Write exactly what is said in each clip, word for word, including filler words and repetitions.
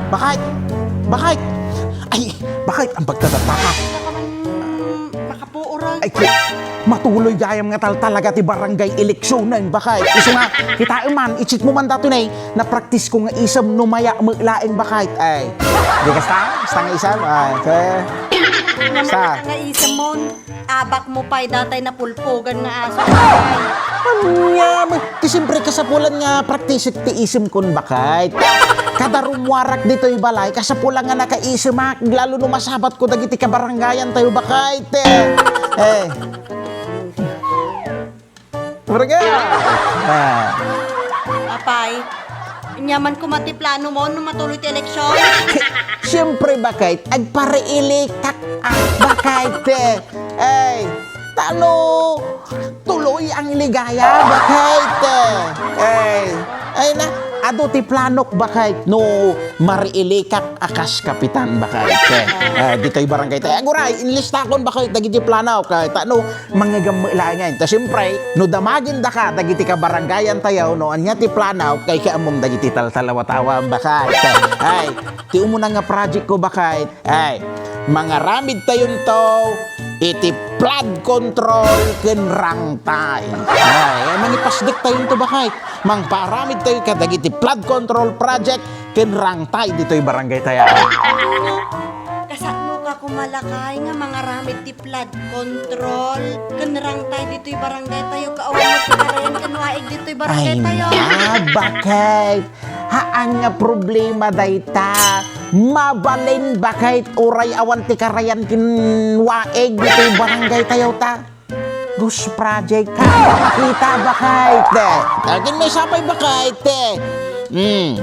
Bakit? Bakit? Ay, bakit ang pagtatataka? Makapuuran. Ay, ki-, matuloy gayam nga taltalaga ti barangay eleksionen, bakit? Isu nga, kitaem man, i-check mo man dato nay, napraktis ko nga isem no maya met laeng, bakit? Ay, di kasta? Kasta nga isem? Ay, te. Naman sa nga isem mo. Abak mo pay datay napulpugan nga aso. Ania, ti siyempre kasapulan nga praktisek ti isemkon, bakit? Kada rummuarak ditoy balay, kasapulan nga nakaisemak, lalo no masabatko dagiti kabarangayantayo, bakit? Eh. Barangay! Ah. Apay, ania man koma ti plano mo no matuloy ti eleksyon? Siyempre, bakit? Agpariilikak, ah, bakit? Ay, tano, tuloy ang ligaya, bakit? Ay, ay na, adu ti planok, bakit? No mariilikak a kas kapitan, bakit? Ah, ditoy barangay tayo. Aguray, inlistakon, bakit? Dagiti plano, kay tano, mangngegam met laengen. Ta siyempre, no damagindaka dagiti kabarangayantayo, no ania ti plano, kay kaammom dagiti taltalawatawa, bakit? Ay, ti umuna nga project ko, bakit? Ay, mangaramidtayonto iti flood control ken rangtay. Ay, ay, mangipasdektayonto, bakit? Mangpaaramidtayo kadagiti flood control project ken rangtay ditoy barangay tayo. Kasano ka kumalakay nga mangaramid ti flood control ken rangtay ditoy barangay tayo? Kaawan mo ti karayan ken waig ditoy barangay tayo. Ay na, bakit? Haan nga problema dayta. Mabalin, bakit? Uray awan ti karayan ken waig ditoy barangay tayo ta. Ghost project. Kita, bakit? Akin may sapay, bakit? Hmm.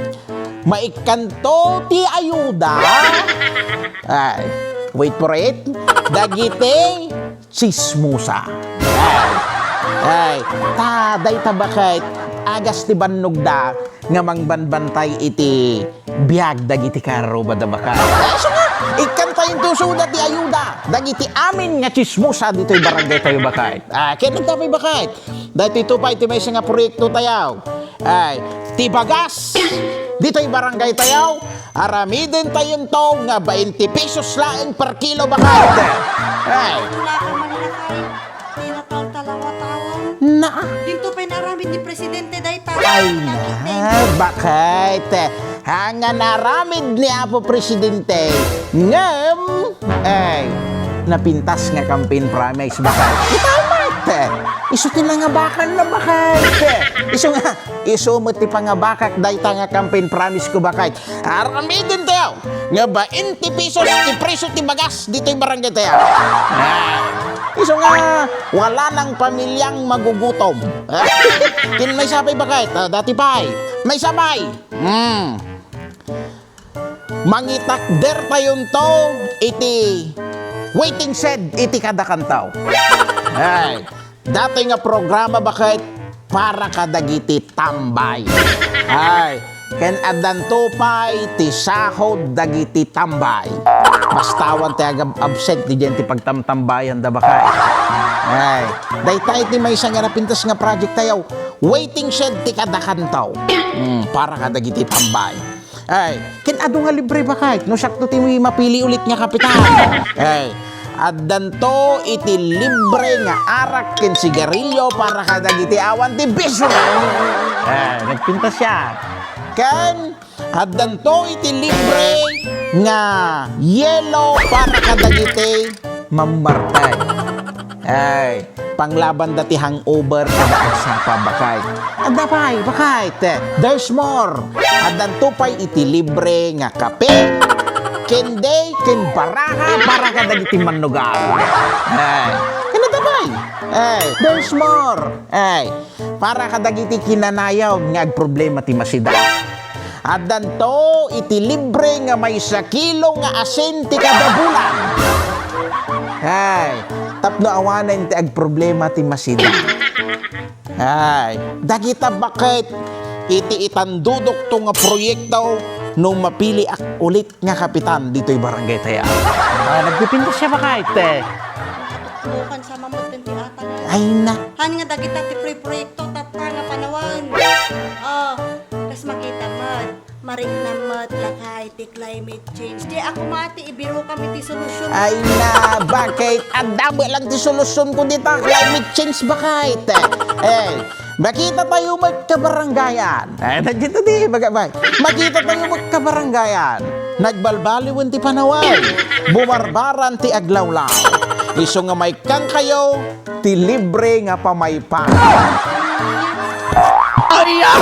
Maikkanto ti ayuda. Ay, wait for it. Dagiti chismosa. Ay, ay, ta, dayta, bakit? Agas ti bannogda nga mangbanbantay iti biag dagiti karrubada, bakit? Ay, isu nga, ikkantayonto isuda ti ayuda dagiti amin nga chismosa ditoy barangay tayo, bakit? Ah, ken nagtapay, bakit? Daytoy pay ti maysa nga proyekto tayo. Ay, ti bagas ditoy barangay tayo, aramidentayonto nga bainte pesos laeng per kilo, bakit? Ay. Wala ka man lakay. Ti nataltalawatawan. Naa. Dinto pay naaramid ni Presidente dayta. Ay na, bakit? Haan nga naaramid ni Apo Presidente. Ngem, ay, napintas nga campaign promise, bakit? Itamat. Isu ti nangabakan na, bakit? Isu nga, isu met ti pangabakak dayta nga campaign promise ko, bakit? Aramidentayo nga bainte pesos ti presyo ti bagas ditoy barangay tayo. Ah, isu nga, wala nang pamilyang magugutom. Ken maysa pay, bakit? Ah, dati pay. Maysa pay. Hmm. Mangitakdertayonto iti waiting shed iti kadakantaw. Ay. Datoy nga programa, bakit? Para kadagiti tambay. Ay, ken addanto pay ti sahod dagiti tambay. Basta awan ti agab-, absent didian ti pagtamtambayanda, bakit? Ay, dayta iti maysa nga napintas nga project tayo. Waiting shed ti kadakantaw. Mm, para kadagiti tambay. Ay, ken adu nga libre, bakit? No siakto ti mapili ulit nga kapitan. Ay, addanto iti libre nga arak ken sigarilyo para kadagiti awan ti bisyo. Ay, nagpintas siya. Ken addanto iti libre nga yelo para kadagiti mammartay. Ay, panglabanda ti hangover kada agsapa, bakit? Adda pay, bakit? There's more. Addanto pay iti libre nga kape, kende, ken baraha para kadagiti mannugaw. Ay, ken adda pay. Ay, there's more. Ay, para kadagiti kinanayog nga agproblema ti masida. Addanto iti libre nga maysa kilo nga asin ti kada bulan. Ay, tapno awanen ti agproblema ti masida. Ay, dagita, bakit? Iti itandudokto nga proyekto no mapiliak ulit nga kapitan ditoy barangay tayo. Ah, nagpipintas siya, bakit? Bukan sa mamut ti atang. Ay na. Han nga dagita ti proyekto tatta nga panawen. Oh, kas makita met. Mariknam met, lakay, ti climate change. Di ako mati, ibiro kami ti solusyon. Ay na, bakit? Ang dami lang ti solusyon ko dita. Climate change, bakit? Eh, makita tayo magkabarangayan. Eh, nagkita di, magabay. Makita tayo magkabarangayan. Nagbalbaliwen ti panaway. Bumarbaran ti aglawlaw. Isu nga maikkan kayo, ti libre nga pamaypay. Ay, ah!